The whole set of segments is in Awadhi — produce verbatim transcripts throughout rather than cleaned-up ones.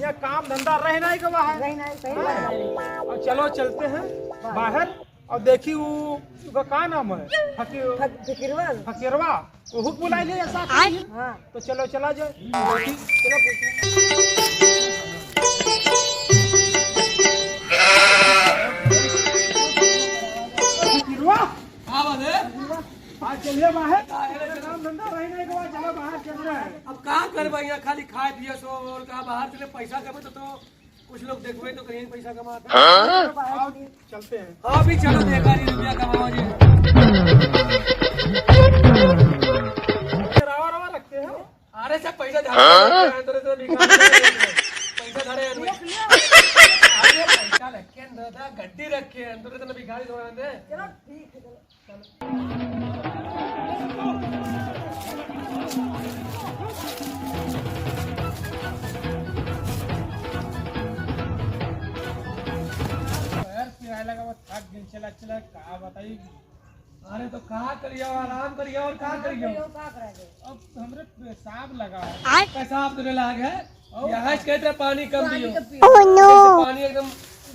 ये काम धंधा रह नहीं गवा है। रह नहीं, सही बात है। अब चलो चलते हैं बाहर। बाहर। और देखी वो, उसका का नाम है? फकीर-, फक-, फकीरवा। फकीरवा। वो बुला ले ऐसा। हाँ। तो चलो चला जाए। चलो पूछो। फकीरवा। का बात है? आज चलिए बाहर। का है रे? काम धंधा रह नहीं गवा, चलो बाहर चल रहे हैं। अब का करबा, यहाँ खाली खाए पिए सो और का, बाहर चले पैसा कमे तो, तो कुछ लोग देखबे तो कहीं पैसा कमाता है। हाँ? आओ, चलते हैं। हाँ, अभी चलो, देखा नहीं रुपया कमाओ जी। रवा, रवा रखते हैं। अरे सब पैसा धरे हैं, अंदर इतना भिखारी है। पैसा धरे हैं। अरे पैसा रखे हैं, दादा, गड्डी रखे हैं, अंदर इतना भिखारी थोड़ा है। चलो, ठीक है, चलो। यार, पिराए लगा, वो थक गइल, चला, चला, का बताई? अरे, तो का करियो, आराम करियो, और का करियो? का करियो, का करियो? अब हमरे पेशाब लगा है। आय? पेशाब तो लाग है। और? यहाँ से कहते हैं, पानी कम पानी पियो। कम पियो। Oh, no। जैसे पानी एकदम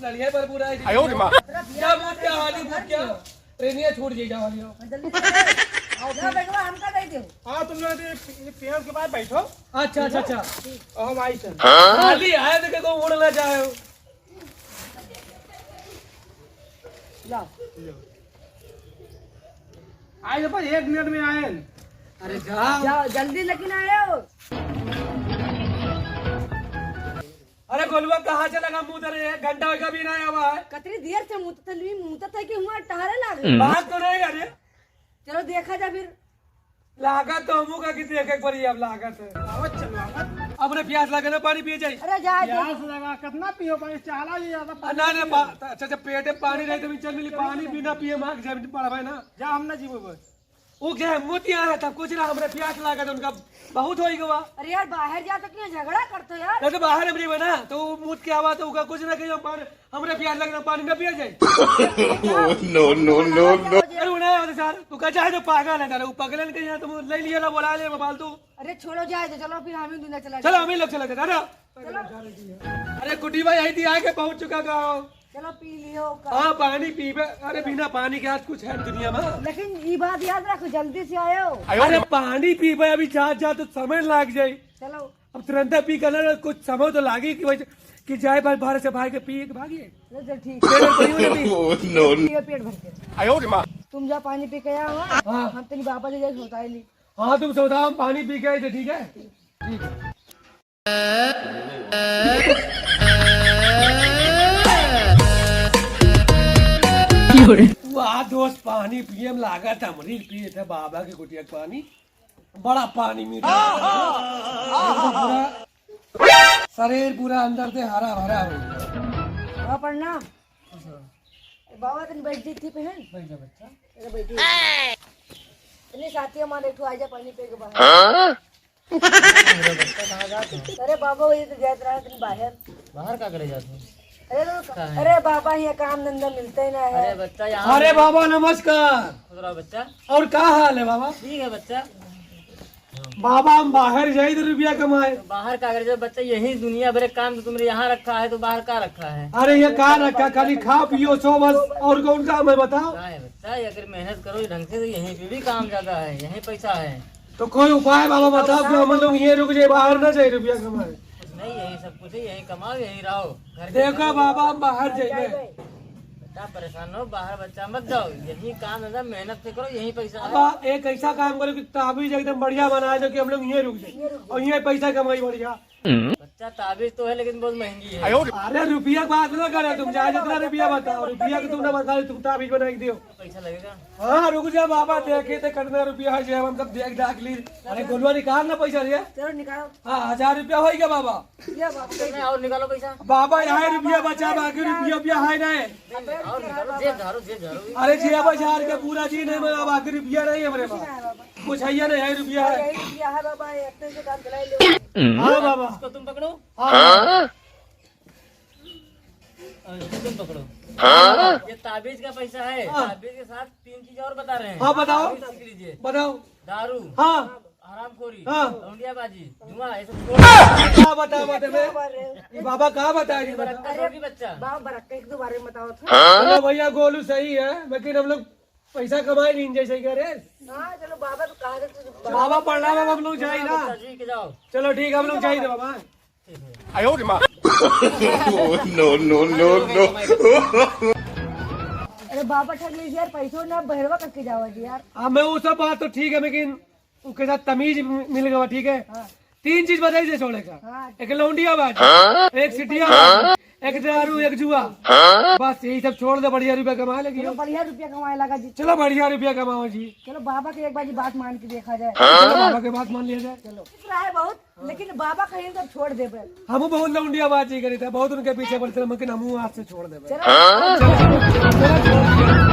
नलिया पर पूरा है। आयो रे माँ। जा, मुँह क्या, हाली मुँह क्या? ट्रेनिया छूट जाई, जाओ, जाओ। जल्दी से। आओ, जा, बेटवा, हमका दे दो। हाँ, तुम लोग ये, ये पेड़ के पास बैठो। अच्छा, अच्छा, अच्छा। और हम आई चल। हाँ? खाली आए तो को उड़ ना जाए हो। ला। आए तो पर एक मिनट में आए। अरे जा। जा, जल्दी लेकिन आए हो। अरे गोलुआ, कहाँ से लगा मुँह धरे? एक घंटा होइगा भी ना आवा है। कतरी देर से मुँह तन भी मुँह तक है कि हुआ टहरे लागे। बात तो नहीं, अरे। चलो देखा जा फिर। लागत तो हमू का कि देखे के पड़ी, अब लागत है। आवत चलो, आवत। अब रे प्यास लगे ना, पानी पिए जाई। अरे जा, जा। प्यास लगा, कितना पियो भाई, चाला ये ज्यादा आ, पानी ना, ना, पियो। पा-, अच्छा, जब पेटे पानी रहे तो चल मिली, पानी बिना पिए मार के जाए, पड़ा भाई ना। जा, हम ना जीवो बस। वो क्या है, मोती आ रहा था, कुछ ना, हमरे प्यास लागत उनका बहुत होई गवा। अरे यार, बाहर जा तो क्यों झगड़ा करते हो यार? नहीं तो बाहर हमरे बना, तो वो मुँह के आवा तो उनका कुछ ना कहियो, पानी, हमरे प्यास लगना, पानी ना पिया जाए। No, no, no, no। अरे उन्हें यार सर, तू का चाहे तो पागल है, वो पगलन के यहाँ तुम ले लिया ना, बोला ले फालतू। अरे छोड़ो, जाए दो, चलो फिर हम ही दुनिया चला चलो, जाए। हम ही लोग चला जाए, दादा। चलो। अरे गुड्डी भाई, आई थी, आके पहुँच चुका गाँव। चलो पी लियो का। हाँ, पानी पीबे। अरे, बिना पानी के आज कुछ है दुनिया में? लेकिन ई बात याद रखो, जल्दी से आयो। अरे, पानी पीबे, अभी जा, जा तो समय लाग जाए। चलो। अब तुरंत पी कर ना, कुछ समय तो लागे कि भाई, कि जाए भाई, बाहर से भाई के पिए के भागिए। चलो, चलो, ठीक। फिर कोई नहीं पी। Oh, no, no। पियो पेट भर के। आयो रे माँ। तुम जा पानी पी के आओ, हाँ? हाँ। हम तेरी बाबा जी जाए सोता ही नहीं। हाँ, तुम सोता, हम पानी पी के आए थे, ठीक है? ठीक है। वाह दोस्त, पानी पिए में लागत हमरी पिए थे बाबा के कुटिया के पानी। बड़ा पानी मीठा। पूरा शरीर पूरा अंदर से हरा भरा हो गया। हाँ, प्रणाम। ए, बाबा, तनी बैठ जी, ठीक है? बैठ जा, बच्चा। अरे, बैठ जा। तनी साथी हमारे एक ठो आ जा, पानी पी के बाहर। हाँ? अरे, बच्चा, कहाँ जात हो? अरे, बाबा, वही तो जात रहा, तनी बाहर। बाहर का करे जात हो? अरे, तो, काहे? अरे, बाबा, यहाँ काम धंधा मिलता ही ना है। अरे, बच्चा, यहाँ अरे, बाबा, नमस्कार। खुश रहो, बच्चा। और का हाल है, बाबा? ठीक है, बच्चा। बाबा, हम बाहर जाई तो रुपया कमाए। तो बाहर का करे जब बच्चा, यही दुनिया भर काम तो तुमने यहाँ रखा है, तो बाहर का रखा है? अरे, ये का रखा, खाली खा पियो, सो बस, और कौन काम है, बताओ? का है बच्चा, ये अगर मेहनत करो ढंग से, तो यहीं पे भी काम ज्यादा है, यहीं पैसा है। तो कोई उपाय बाबा बताओ कि हम लोग ये रुक जाए, बाहर ना जाए रुपया कमाए। कुछ नहीं, यही सब कुछ है, यहीं कमाओ, यहीं रहो। घर के देखो काम बाबा, हम बाहर जाइबे। बच्चा परेशान हो, बाहर बच्चा मत जाओ, यही काम धंधा मेहनत से करो, यही पैसा है। बाबा, एक ऐसा काम करो कि ताबीज एकदम बढ़िया बना दो कि हम लोग यहीं रुक जाए और यहीं पैसा कमाई बढ़िया। बच्चा, ताबीज तो है लेकिन बहुत महंगी है। अरे रुपया की बात ना करे तुम, चाहे जितना रुपया बताओ, रुपया की तुम ना बता, तुम ताबीज बना के दियो। पैसा लगेगा? हाँ, रुक जा बाबा, देखे तो कितना रुपया है जेब, हम सब देख दाख ली। अरे गोलुआ, निकाल ना पैसा रे। चलो निकालो। हाँ, हजार रुपया होई गया बाबा। ये बाबा। कितना और निकालो पैसा? बाबा, यहाँ रुपया बचा, बाकी रुपया, रुपया है नहीं। और निकालो, जेब झाड़ो, जेब झाड़ो। अरे जेब झाड़ के पूरा जी नहीं, मेरा बाकी रुपया नहीं है मेरे पास। कुछ है या नहीं, है रुपया है। यही रुपया है बाबा, इतने से काम चला ले। हाँ बाबा। इसको तुम पकड़ो। हाँ। और इसको तुम पकड़ो। हाँ। ये ताबीज का पैसा है। हाँ। ताबीज के साथ तीन चीज और बता रहे हैं। हाँ, बताओ। ताबीज सीख लीजिए। बताओ। दारू। हाँ। हरामखोरी, हाँ। लौंडियाबाजी, जुआ, ये सब छोड़। का बतावा तेरे? ये बाबा का बताई, ये बतावा। अरे, बच्चा। बाबा बरक्का, एक दो बारे में बतावा था। चलो भैया, गोलू सही है, लेकिन हम लोग पैसा कमाए नहीं जैसे करे। हाँ, चलो बाबा तो कहा देते, बाबा पढ़ना में हम लोग जाए ना। बच्चा जी के जाओ। चलो ठीक है, हम लोग जाए बाबा। No, no, no, no। अरे बाबा ठग लीजिए यार, पैसों ना बहरवा करके जावा जी यार। हाँ, मैं वो सब बात तो ठीक है, लेकिन उनके साथ तमीज मिल गवा, ठीक है? हाँ। तीन चीज बताई दे छोड़े का। हाँ। एक लौंडियाबाजी, हाँ? एक सिटियाबाजी, एक दारू, एक जुआ। हाँ? बस यही सब छोड़ दे, बढ़िया रुपया कमा लेगी। चलो बढ़िया रुपया कमाए लगा जी। चलो बढ़िया रुपया कमाओ जी। चलो बाबा के एक बार जी बात मान के देखा जाए। हाँ? चलो बाबा के बात मान लिया जाए। चलो। रहा है बहुत, लेकिन बाबा कहीं तो छोड़ देबे। हम बहुत लौंडियाबाजी करी था, बहुत उनके पीछे पड़ते रहे, लेकिन हम आज से छोड़ देबे। चलो। हाँ? चलो, चलो, छोड़ दिया।